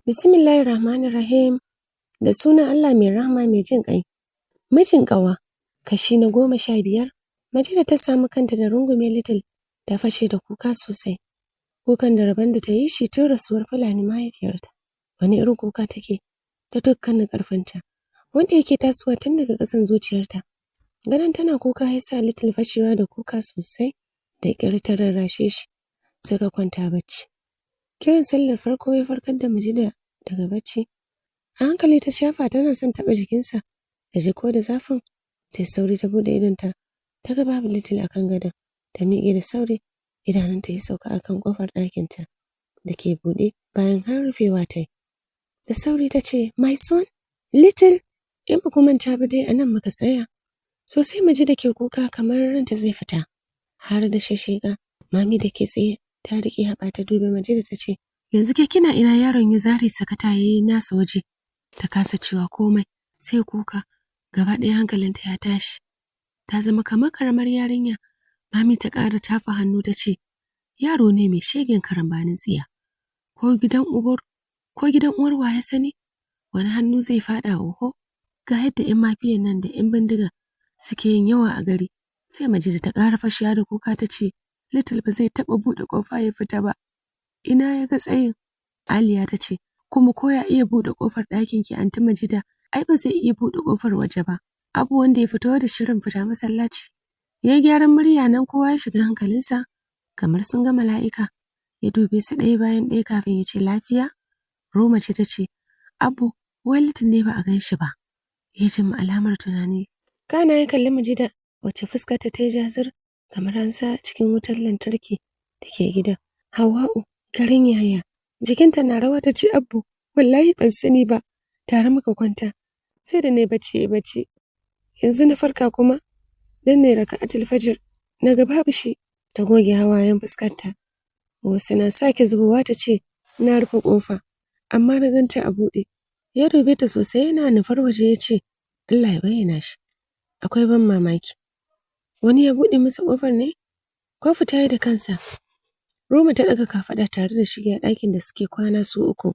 Bismillahir Rahmanir Rahim. Da sunan Allah mai rahama mai jin ƙai. Mijin ƙawa, kashi na 15. Majida ta samu kanta da rungume Little, ta fashe da kuka sosai. Kukan da rabon da ta yi shi tun rasuwar Fulani mahaifiyarta. Wani irin kuka take da dukkanin ƙarfinta, wanda yake tasowa tun daga ƙasan zuciyarta. Ganin tana kuka ya sa Little fashewa da kuka sosai, da ƙyar ta rarrashe shi suka kwanta bacci. Kiran sallar farko ya farkar da Majida daga bacci. A hankali ta shafa tana son taɓa jikinsa, da ji ko da zafin, sai sauri ta buɗe idonta, ta ga babu Little a kan gadon. Ta miƙe da sauri, idanunta ya sauka a kan ƙofar ɗakinta da ke buɗe bayan har rufewa ta yi. Da sauri ta ce, "My son, Little," in ba ku manta ba dai a nan muka tsaya. Sosai Majida ke kuka kamar ranta zai fita. Har da shashsheƙa, Mami da ke tsaye ta riƙe haɓa ta dubi Majida ta ce, "Yanzu ke kina ina yaron ya zare sakata ya yi nasa waje?" Ta kasa cewa komai, sai kuka. Gaba ɗaya hankalinta ya tashi. Ta zama kamar ƙaramar yarinya. Mami ta ƙara tafa hannu ta ce, "Yaro ne mai shegen karambanin tsiya. Ko gidan uwar wa ya sani? Wani hannu zai faɗa oho? Ga yadda 'yan mafiyan nan da 'yan bindiga suke yin yawa a gari." Sai Majida ta ƙara fashewa da kuka ta ce, "Little ba zai taɓa buɗe ƙofa ya fita ba. Ina ya ga tsayin?" Aliya ta ce, "Kuma ko ya iya buɗe ƙofar ɗakin ki, Anti Majida, ai ba zai iya buɗe ƙofar waje ba." Abu wanda ya fito da shirin fita masallaci, ya yi gyaran murya, nan kowa ya shiga hankalinsa kamar sun ga mala'ika. Ya dube su ɗaya bayan ɗaya kafin ya ce, "Lafiya?" Roma ce ta ce, "Abu, wai Little ne ba a gan shi ba." Ya jima alamar tunani. Kana ya kalli Majida, wacce fuskarta ta yi jazir kamar an sa cikin wutar lantarki da ke gidan. Hauwa'u, garin yaya? Jikinta na rawa ta ce, "Abu, wallahi ban sani ba. Tare muka kwanta. Sai da na yi bacci ya bacci. Yanzu na farka kuma dan na yi raka'atul fajr, na ga babu shi." Ta goge hawayen fuskarta. Wasu na sake zubowa, ta ce, "Na rufe ƙofa, amma na ganta a buɗe." Ya dube ta sosai yana nufar waje ya ce, "Allah ya bayyana shi. Akwai ban mamaki. Wani ya buɗe masa ƙofar ne? Ko fita ya da kansa?" Ruma ta ɗaga kafaɗa tare da shiga ɗakin da suke kwana su uku.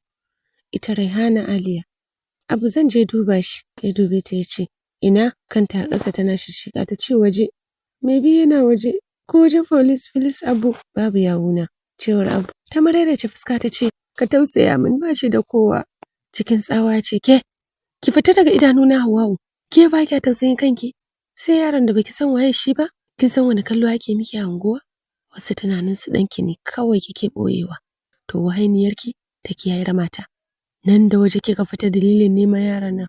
Ita, Raihana, Aliya. "Abu, zan je duba shi." Ya dube ta ya ce, "Ina?" Kanta a ƙasa tana shishshiƙa ta ce, "Waje. Maybe yana waje. Ko wajen police, please Abu." "Babu yawuna," cewar Abu. Ta marairaice fuska ta ce, "Ka tausaya min, ba shi da kowa." Cikin tsawa ya ce, "Ke, ki fita daga idanuna, Hauwa'u. Ke ba kya tausayin kanki? Sai yaron da baki san waye shi ba? Kin san wani kallo ake miki a unguwa? Wasu tunanin su ɗanki ne kawai kike ɓoyewa. To wahainiyarki ta kiyaye mata. Nan da waje kika fita dalilin neman yaron nan,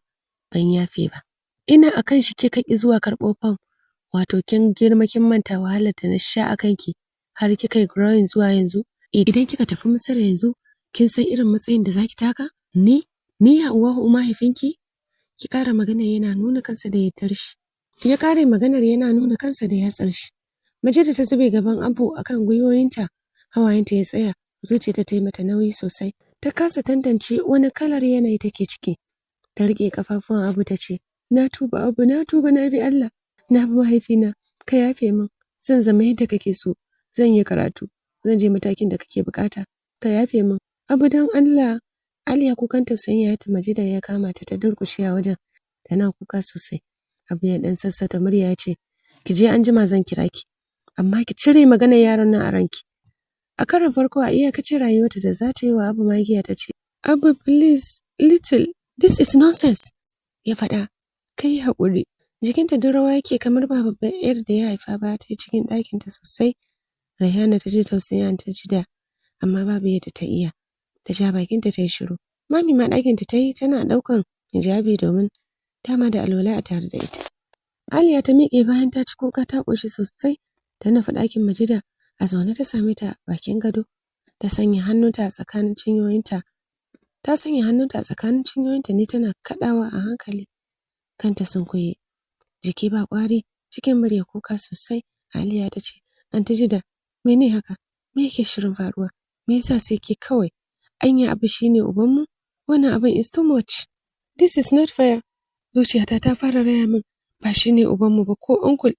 ban yafe ba. Ina akan shi kika ƙi zuwa karɓo fam. Wato kin girma kin manta wahalar da na sha a kanki har kika yi growing zuwa yanzu. Idan kika tafi Misira yanzu, kin san irin matsayin da zaki taka? Ni, ni Hauwa'u mahaifinki?" Ki ƙara magana yana nuna kansa da yardar shi. Ya ƙare maganar yana nuna kansa da yatsar shi. Majida ta zube gaban Abu akan gwiwoyinta, hawayenta ya tsaya, zuciyarta ta yi mata nauyi sosai. Ta kasa tantance wani kalar yanayi take ciki. Ta riƙe kafafuwan Abu ta ce, "Na tuba Abu, na tuba, na bi Allah, na bi mahaifina, ka yafe min, zan zama yadda kake so, zan yi karatu, zan je matakin da kake bukata, ka yafe min, Abu, don Allah." Aliya kukan tausayin yayarta Majida ya kama ta, ta durƙushe a wajen tana kuka sosai. Abu ya ɗan sassauta murya ya ce, "Ki je, an jima zan kira ki, amma ki cire maganar yaron nan a ranki." A karon farko a iyakacin rayuwarta da za ta yi wa Abu magiya, ta ce, "Abu, please, Little." "This is nonsense," ya faɗa. "Ka yi haƙuri." Jikinta duk rawa yake kamar ba babbar ‘yar da ya haifa ba, ta yi cikin ɗakinta sosai. Raihana ta ji tausayin Anty Jida, amma babu yadda ta iya. Ta ja bakinta ta yi shiru. Mami ma ɗakinta ta yi tana ɗaukan hijabi domin dama da alwala a tare da ita. Aliya ta miƙe bayan ta ci kuka ta ƙoshi sosai. Ta nufi ɗakin Majida, a zaune ta same ta bakin gado. Ta sanya hannunta a tsakanin cinyoyinta. Ta sanya hannunta a tsakanin cinyoyinta ne tana kaɗawa a hankali. Kanta sunkuye. Jiki ba ƙwari, cikin murya kuka sosai. Aliya ta ce, "Anty Jida, mene haka? Me yake shirin faruwa? Me yasa sai ke kawai? Anya Abu shine ubanmu? Wannan abin is too much. This is not fair. Zuciyata ta fara raya min ba shine ubanmu ba ko uncle."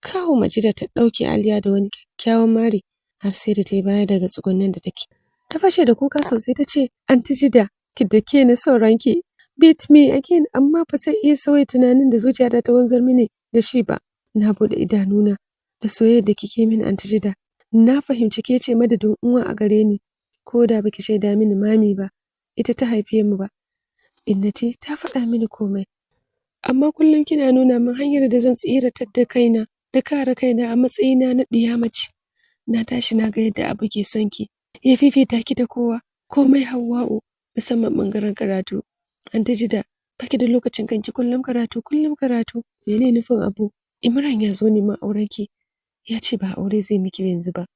Kawo Majida ta ɗauke Aliya da wani kyakkyawan mari har sai da ta yi baya daga tsugunnin da take. Ta fashe da kuka sosai ta ce, "Anty Jida, Ki dake ni son ranki. Beat me again, amma ba zai iya sauya tunanin da zuciyata ta wanzar mini da shi ba. Na buɗe idanuna da soyayyar da kike min, Aunty Jida. Na fahimci ke ce madadin uwa a gare ni, ko da baki shaida mini mami ba, ita ta haife mu ba. Innati ta faɗa mini komai. Amma kullum kina nuna min hanyar da zan tsiratar da kaina da kare kaina a matsayina na ɗiya mace. Na tashi na ga yadda Abu ke son ki, ya fifita ki da kowa, komai Hauwa'u, musamman ɓangaren karatu. Aunty Jida, baki da lokacin kanki, kullum karatu, kullum karatu. Mene nufin Abu? Imran ya zo neman aurenki, ya ce ba aure zai miki yanzu ba.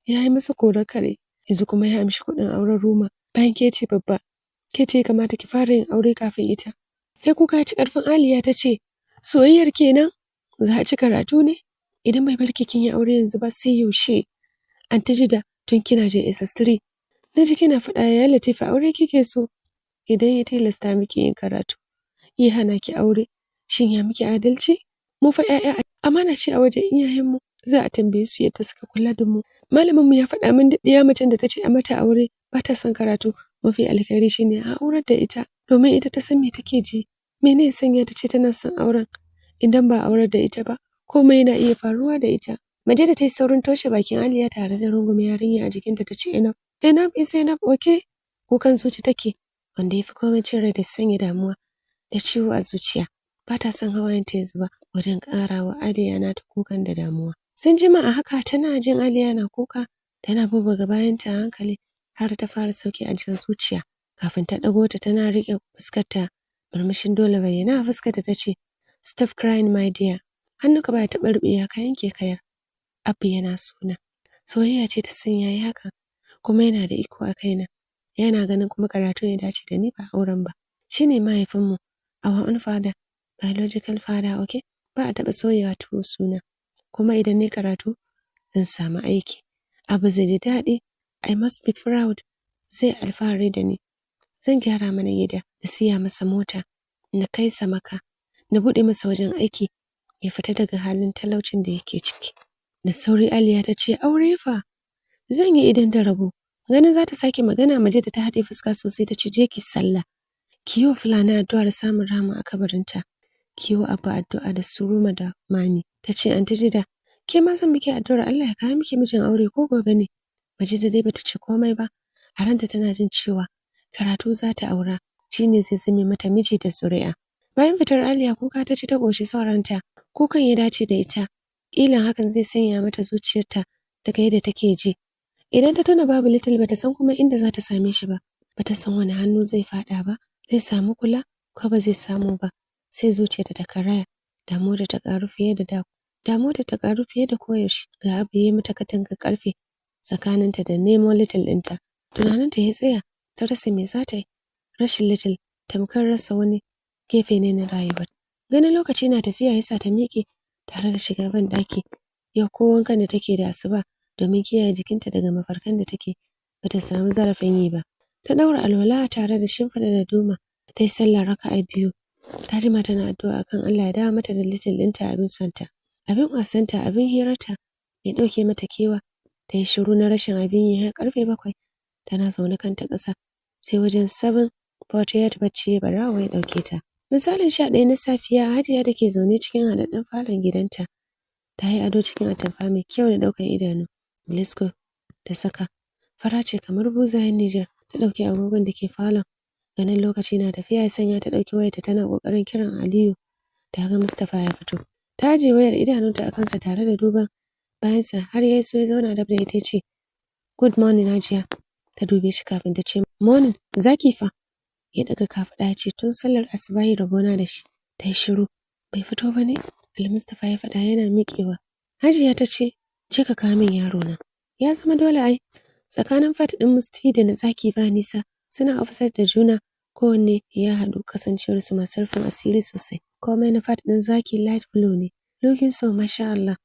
Ya yi masa korar kare, yanzu kuma ya amshi kuɗin auren Ruma. Bayan ke ce babba, ke ce ya kamata ki fara yin aure kafin ita. Sai kuka ya ci ƙarfin Aliya ta ce, soyayyar kenan? Za a ci karatu ne? Idan bai barki kin yi aure yanzu ba, sai yaushe? Aunty Jida, tun kina JSS3 na ji kina faɗa ya Latifa aure kike so. Idan ya tilasta miki yin karatu, ya hana ki aure, shin ya miki adalci? Mu fa 'ya'ya amana ce a wajen iyayenmu, za a tambaye su yadda suka kula da mu. Malaminmu ya faɗa min duk ɗiya macen da ta ce a mata aure ba ta son karatu, mafi alkhairi shine a aurar da ita, domin ita ta san me take ji. Mene ya sanya ta ce tana son auren? Idan ba a aurar da ita ba, komai yana iya faruwa da ita. Majida ta yi saurin toshe bakin Aliya tare da rungume yarinya a jikinta ta ce, enough, enough is enough, okay? Kukan zuci take, wanda ya fi komai cin rai da sanya damuwa da ciwo a zuciya. Ba ta son hawayenta ya zuba wajen ƙarawa Aliya nata kukan da damuwa. Sun jima a haka tana jin Aliya na kuka, tana bubbuga bayanta a hankali har ta fara sauke ajiyar zuciya. Kafin ta ɗago ta tana riƙe fuskarta, murmushin dole bayyana a fuskarta ta ce, stop crying, my dear. Hannunka baya taɓa ruɓewa ka yanke kayar. Abu yana sona. Soyayya ce ta sanya ya haka, kuma yana da iko a kaina. Yana ganin kuma karatu ya dace da ni ba auren ba. Shi ne mahaifinmu, our own father, biological father, okay? Ba a taɓa sauyawa tuwo suna. Kuma idan nayi karatu, zan samu aiki. Abu zai ji daɗi. I must be proud. Zai alfahari da ni. Zan gyara mana gida, na siya masa mota, na kai sa Makka, na buɗe masa wajen aiki, ya fita daga halin talaucin da yake ciki. Da sauri Aliya ta ce, aure fa? Zan yi idan da rabo. Ganin za ta sake magana, Majida ta haɗe fuska sosai ta ce, je ki sallah. Ki yi wa Fulani addu'ar samun rahama a kabarinta. Ki yi wa Abba addu'a da su Ruma da Mami. Ta ce, Aunty Jida, ke ma zan miki addu'ar Allah ya kawo miki mijin aure ko gobe ne. Majida dai bata ce komai ba. A ranta tana jin cewa karatu za ta aura, shi ne zai zame mata miji da zuri'a. Bayan fitar Aliya, kuka ta ci ta ƙoshi son ranta. Kukan ya dace da ita. Ƙilan hakan zai sanya mata zuciyarta daga yadda take ji. Idan ta tuna babu Little, bata san kuma inda za ta same shi ba. Bata san wani hannu zai faɗa ba, zai samu kula ko ba zai samu ba. Sai zuciyarta ta karaya, damuwarta ta ƙaru fiye da da. Damuwarta ta ƙaru fiye da koyaushe. Ga Abu ya yi mata katangar ƙarfe tsakaninta da nemo Little ɗinta. Tunaninta ya tsaya, ta rasa me za ta yi. Rashin Little tamkar rasa wani gefe ne na rayuwar. Ganin lokaci na tafiya ya sa ta miƙe tare da shiga ban ɗaki. Yau ko wankan da take da asuba domin kiyaye jikinta daga mafarkan da take bata samu zarafin yi ba. Ta ɗaura alwala tare da shimfiɗa darduma, ta yi sallah raka'a biyu. Ta jima tana addu'a akan Allah ya dawo mata da Little ɗinta, abin sonta, abin wasanta, abin hirarta, mai ɗauke mata kewa. Ta yi shiru na rashin abin yi har ƙarfe 7 tana zaune kanta ƙasa, sai wajen 7:48 bacci barawo ya ɗauke ta. Misalin 11 na safiya, Hajiya da ke zaune cikin haɗaɗɗen falon gidanta, ta yi ado cikin atamfa mai kyau da ɗaukar idanu. Blisco ta saka. Fara ce kamar buzayen Nijar. Ta ɗauki agogon da ke falon. Ganin lokaci na tafiya ya sanya ta ɗauki wayarta tana ƙoƙarin kiran Aliyu. Ta ga Mustapha ya fito. Ta ajiye wayar, idanunta a kansa tare da duban bayansa har ya iso ya zauna dab da ita ya ce, good morning, Hajiya. Ta dube shi kafin ta ce, morning, zaki fa? Ya ɗaga kafaɗa ya ce, tun sallar asubahi rabona da shi. Ta yi shiru. Bai fito ba ne? Almustapha ya faɗa yana miƙewa. Hajiya ta ce, je ka kawo min yarona. Ya zama dole ai. Tsakanin fat ɗin Musti da na Zaki ba nisa, suna opposite da juna, kowanne ya haɗu kasancewarsu masu rufin asiri sosai. Komai na fat ɗin Zaki light blue ne, looking so masha Allah.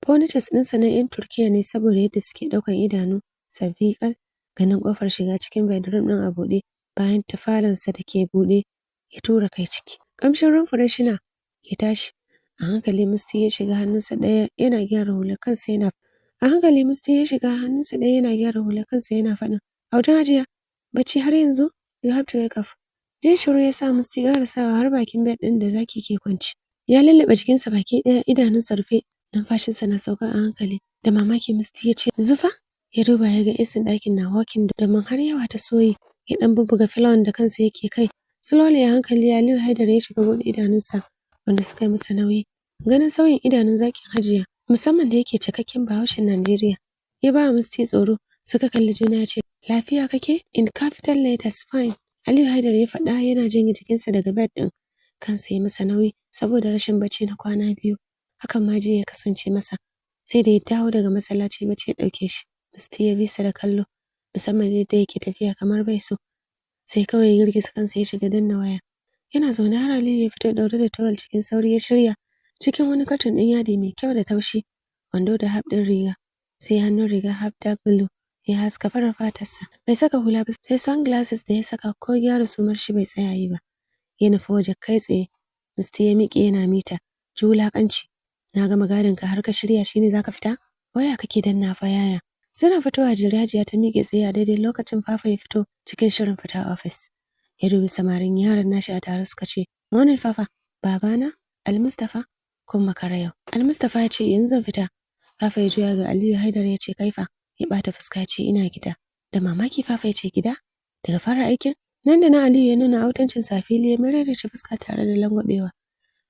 Furnitures ɗinsa na 'yan Turkiya ne saboda yadda suke ɗaukan idanu, sabbi ƙal. Ganin ƙofar shiga cikin bedroom ɗin a buɗe bayan ta falonsa da ke buɗe, ya tura kai ciki. Ƙamshin room freshener ke tashi. A hankali Musti ya shiga hannunsa ɗaya yana gyara hular kansa yana A hankali Musti ya shiga, hannunsa ɗaya yana gyara hular kansa yana faɗin, Autan Hajiya, bacci har yanzu? You have to wake up." Jin shiru ya sa Musti ƙarasawa har bakin bed ɗin da Zaki ke kwance. Ya lulluɓe jikinsa baki ɗaya, idanunsa rufe, numfashinsa na sauka a hankali. Da mamaki Musti ya ce, "Zufa?" Ya duba ya ga AC ɗakin na working domin har yawa ta soyi. Ya ɗan bubbuga filon da kansa yake kai. Slowly, a hankali, Aliyu Haidar ya shiga buɗe idanunsa wanda suka yi masa nauyi. Ganin sauyin idanun zakin Hajiya, musamman da yake cikakken Bahaushen Najeriya, ya ba wa Musti tsoro. Suka kalli juna, ya ce, "Lafiya kake?" "In capital letters, fine." Aliyu Haidar ya faɗa yana janye jikinsa daga bed ɗin. Kansa ya masa nauyi saboda rashin bacci na kwana 2. Hakan ma jiya ya kasance masa. Sai da ya dawo daga masallaci bacci ya ɗauke shi. Musti ya bisa da kallo, musamman yadda yake tafiya kamar bai so. Sai kawai ya girgiza kansa ya shiga danna waya. Yana zaune har Aliyu ya fito ɗaure da towel. Cikin sauri ya shirya cikin wani cotton ɗin yadi mai kyau da taushi, wando da half ɗin riga, sai hannun riga half dark blue ya haska farar fatarsa. Bai saka hula ba, sai sunglasses da ya saka. Ko gyara sumar shi bai tsaya yi ba. Ya nufi waje kai tsaye. Musti ya miƙe yana mita. "Ji wulaƙanci. Na gama gadin ka har ka shirya shine zaka fita? Waya kake danna fa, yaya?" Suna fitowa jere Hajiya ta miƙe tsaye a daidai lokacin Fafa ya fito cikin shirin fita ofis. Ya dubi samarin yaran nashi, a tare suka ce, "Morning, Fafa." "Babana, Almustapha, kun makara yau." Almustapha ya ce, "Yanzu zan fita." Fafa ya juya ga Aliyu Haidar ya ce, "Kaifa?" Ya ɓata fuska ya ce, "Ina gida." Da mamaki Fafa ya ce, "Gida? Daga fara aikin?" Nan da nan Aliyu ya nuna autancin sa fili, ya maraice fuska tare da langwabewa.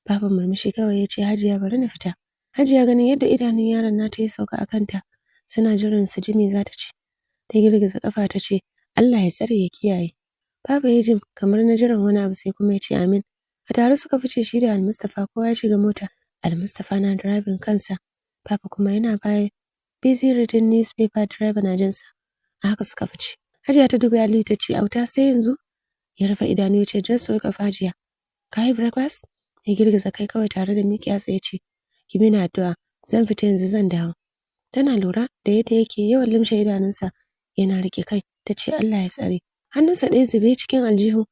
Fafa murmushi kawai ya ce, "Hajiya, bari na fita." Hajiya ganin yadda idanun yaron nata ya sauka a kanta, suna jiran su ji me za ta ce. Ta girgiza kafa ta ce, "Allah ya tsare ya kiyaye." Fafa ya jim kamar na jiran wani abu, sai kuma ya ce, "Amin." A tare suka fice shi da Almustapha, kowa ya shiga mota. Almustapha na driving kansa, Papa kuma yana baya busy reading newspaper, driver na jinsa. A haka suka fice. Hajiya ta dubi Aliyu ta ce, "Auta, sai yanzu?" Ya rufe idanu ya ce, "Just wake up, Hajiya." "Ka yi breakfast?" Ya girgiza kai kawai tare da miƙe tsaye ya ce, "Ki mini addu'a, zan fita yanzu, zan dawo." Tana lura da yadda yake yawan lumshe idanunsa yana riƙe kai, ta ce, "Allah ya tsare." Hannunsa ɗaya zube cikin aljihu,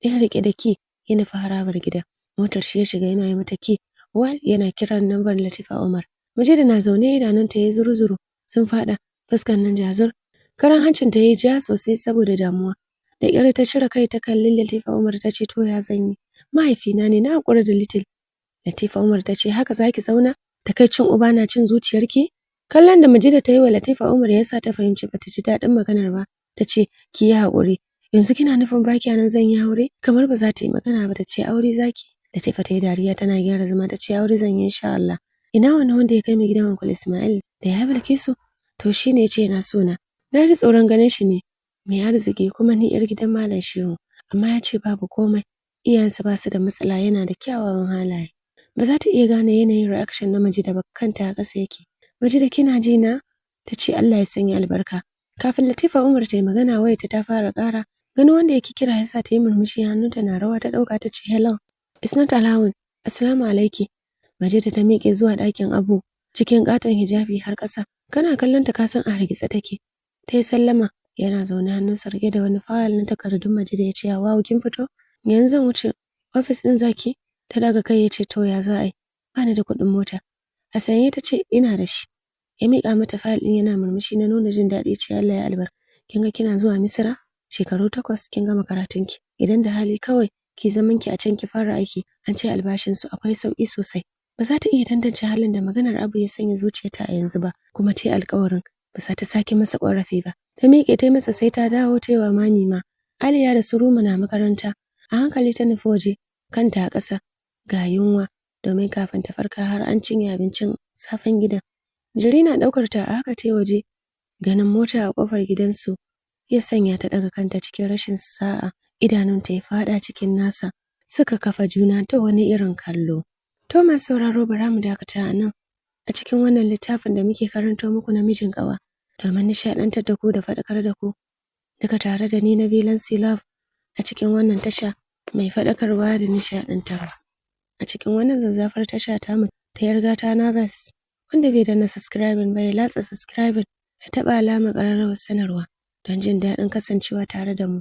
ɗaya riƙe da key, ya nufi harabar gida. Motar shi ya shiga yana yi mata key while yana kiran lambar Latifa Umar. Majida na zaune, idanunta ya zuru-zuru sun faɗa, fuskan nan jazur. Karan hancinta ya yi ja sosai saboda damuwa. Da ƙyar ta cire kai ta kalli Latifa Umar ta ce, "To, ya zan yi? Mahaifina ne, na haƙura da Little." Latifa Umar ta ce, "Haka za ki zauna? Takaicin uba na cin zuciyarki?" Kallon da Majida ta yi wa Latifa Umar ya sa ta fahimci bata ji daɗin maganar ba. Ta ce, "Ki yi haƙuri. Yanzu kina nufin ba nan zan yi aure?" Kamar ba za ta yi magana ba ta ce, "Aure zaki?" Latifa ta yi dariya tana gyara zama ta ce, "Aure zan yi insha Allah. Ina wani wanda ya kai mu gidan Uncle Ismail da ya Bilkisu? To shi ne ya ce yana so na. Na ji tsoron ganin shi ne. Mai arziki, kuma ni 'yar gidan Malam Shehu. Amma ya ce babu komai. Iyayensa ba su da matsala, yana da kyawawan halaye." Ba za ta iya gane yanayin reaction na Majida ba, kanta a ƙasa yake. "Majida, kina ji na?" Ta ce, "Allah ya sanya albarka." Kafin Latifa Umar ta yi magana, wayarta ta fara ƙara. Ganin wanda yake kira ya sa ta yi murmushi, hannunta na rawa ta ɗauka ta ce, "Hello." "It's not allowing. Assalamu alaiki." Majida ta miƙe zuwa ɗakin Abu cikin ƙaton hijabi har ƙasa. Kana kallon ta kasan a hargitse take. Ta yi sallama, yana zaune hannunsa riƙe da wani fayil na takardun Majida, ya ce, "Wow, kin fito? Yanzu zan wuce ofis ɗin zaki." Ta daga kai, ya ce, "To, ya za a yi? Ba ni da kuɗin mota." A sanye ta ce, "Ina da shi." Ya miƙa mata fayil ɗin yana murmushi na nuna jin daɗi, ya ce, "Allah ya albarka. Kin ga kina zuwa Misira shekaru 8 kin gama karatunki. Idan da hali kawai ki zaman ki a can ki fara aiki, an ce albashinsu akwai sauƙi sosai." Ba za ta iya tantance halin da maganar Abu ya sanya zuciyarta a yanzu ba, kuma ta yi alƙawarin ba za ta sake masa ƙorafi ba. Ta miƙe ta yi masa sai ta dawo, ta yi wa mami ma. Aliya da Suruma na makaranta. A hankali ta nufi waje, kanta a ƙasa. Ga yunwa, domin kafin ta farka har an cinye abincin safen gidan. Jiri na ɗaukar ta a haka ta yi waje. Ganin mota a ƙofar gidansu ya sanya ta ɗaga kanta. Cikin rashin sa'a idanunta ya faɗa cikin nasa, suka kafa juna da wani irin kallo. To, masu sauraro, bara mu dakata a nan a cikin wannan littafin da muke karanto muku na Mijin Ƙawa domin nishaɗantar da ku da faɗakar da ku. Duka tare da ni na Villain Love a cikin wannan tasha mai faɗakarwa da nishaɗantarwa. A cikin wannan zazzafar tasha tamu ta 'Yar Gata Novels, wanda bai danna subscribing ba ya latsa subscribing, ya taɓa alamar ƙararrawar sanarwa don jin daɗin kasancewa tare da mu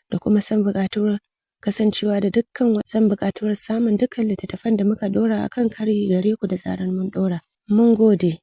da kuma san buƙatuwar kasancewa da dukkan san buƙatuwar samun dukkan littattafan da muka ɗora a kan kari gare ku da zarar mun ɗora. Mun gode.